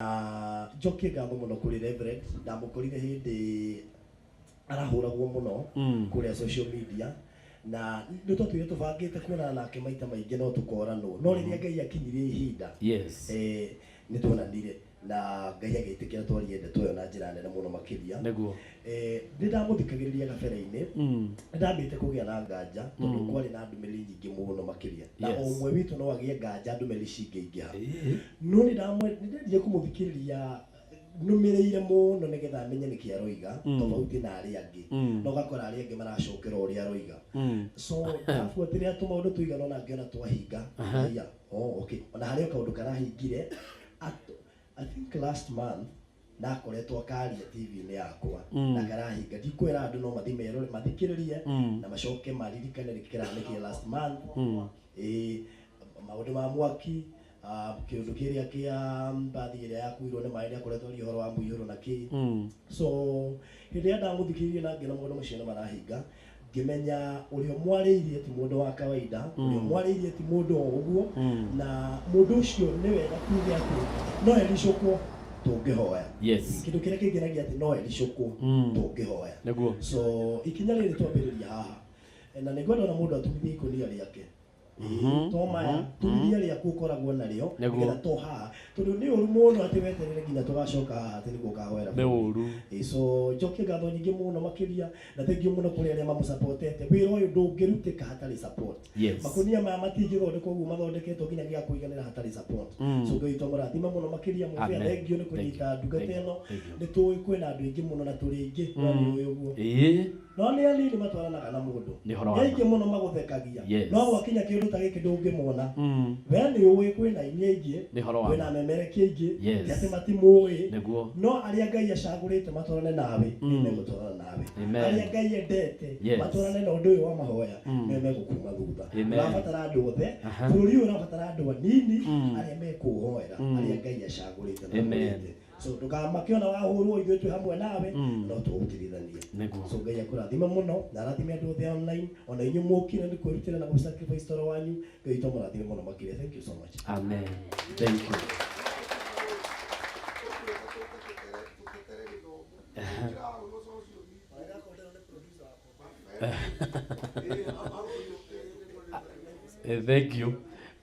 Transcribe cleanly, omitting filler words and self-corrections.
Na njokie ngatho mũno kũrĩ Reverend, ndamũkorire hĩndĩ arahũragwo mũno kũrĩa social media, na nĩ twatũire tũbangĩte kuonana nake maita maingĩ no tũkoranwo, no rĩrĩa Ngai akinyirie ihinda, nĩ tuonanire na Ngai agĩtĩkĩra twarie ndeto ĩyo na njĩra nene mũno makĩria. Nĩ ndamũthikagĩrĩria gabere-inĩ, nĩ ndambĩte kũgĩa na nganja tondũ kwarĩ na ndũmĩrĩri nyingĩ mũno makĩria, na o ũmwe witũ no agĩe nganja ndũmĩrĩri cingĩingĩha. No nĩ ndendire kũmũthikĩrĩria nũmĩrĩire mũno nĩgetha menye nĩkĩ aroiga, tofauti na arĩa angĩ. Na ũgakora arĩa angĩ maracokera ũrĩa aroiga. So ndabuatĩrĩra tũmaũndũ tũigana ũna ngĩona twahinga. Haiya, oh, okay. Ona harĩ o kaũndũ karahingire I think last month ndakoretwo akaria TV-inĩ yakwa na karahinga. Ndikwĩra andũ no mathiĩ merore, mathikĩrĩrie na macoke maririkane nĩkĩ kĩrahanĩkire last month. Ĩĩ, maũndũ ma mwaki, kĩũndũ kĩrĩa kĩa mbathi ĩrĩa yakuirwo nĩ maĩ, nĩakoretwo aria ũhoro wa mũiyũro na kĩ. So hĩndĩ ĩrĩa ndamũthikĩrĩirie na ngĩona maũndũ macio nĩ marahinga, ngĩmenya ũrĩa mwarĩirie ti mũndũ wa kawaida, ũrĩa mwarĩirie ti mũndũ o ũguo, na mũndũ ũcio nĩ wega tuge atĩ no ericũkwo tũngĩhoya. Kĩndũ kĩrĩa kĩngenagia atĩ no ericũkwo tũngĩhoya. So ikinya rĩrĩ twambĩrĩria haha, na nĩngwenda ona mũndũ atumithie ikũnia rĩake. To maya, tumithia rĩaku ũkoragwo narĩo nĩgetha to haha, tondũ nĩ ũru mũno atĩ weterere nginya tũgacoka haha atĩ nĩguo ũkahoera bũrũri. So njokie ngatho nyingĩ mũno makĩria, na thengiũ mũno kũrĩ arĩa mamũsupportete. Wĩra ũyũ ndũngĩrutĩka hatarĩ support. Makunia maya matingĩthondekwo ũguo mathondeketwo nginya gĩa kũiganĩra hatarĩ support. So Ngai witũ amũrathime mũno makĩria. Mũbĩa, thengiũ nĩ kũnyita ndungata ĩno. Nĩ tũĩ kwĩna andũ aingĩ mũno na tũrĩ aingĩ, no nĩ ũĩ ũguo. No nĩ anini matwaranaga na mũndũ. Nĩ ũhoro wa Nĩ aingĩ mũno magũthekagia. No gwakinya kĩũndũ ta gĩkĩ ndũngĩmona. We nĩ ũĩ kwĩna aini aingĩ, Nĩ ũhoro wa kwĩna ma. amemerekia aingĩ, ti atĩ matimũĩ. No arĩa Ngai acagũrĩte matwarane nawe, nĩ megũtwarana nawe. Arĩa Ngai endete matwarane na ũndũ ũyũ wa mahoya, nĩo megũkuma thutha. Ũrabatara andũ othe, bũrũri ũyũ ũrabatara andũ anini arĩa mekũũhoera, arĩa Ngai acagũrĩte na amũrĩte. So ndũkamake ona wahũrwo, ithuĩ twĩ hamwe nawe, no tũgũtirithania. So Ngai akũrathime mũno na arathime andũ othe online, ona inyuĩ mũkire nĩ kwĩrutĩra na gũ sacrifice toro wanyu. Ngai witũ amũrathime mũno makĩria. Thank you so much. Amen. Thank you. Thank you.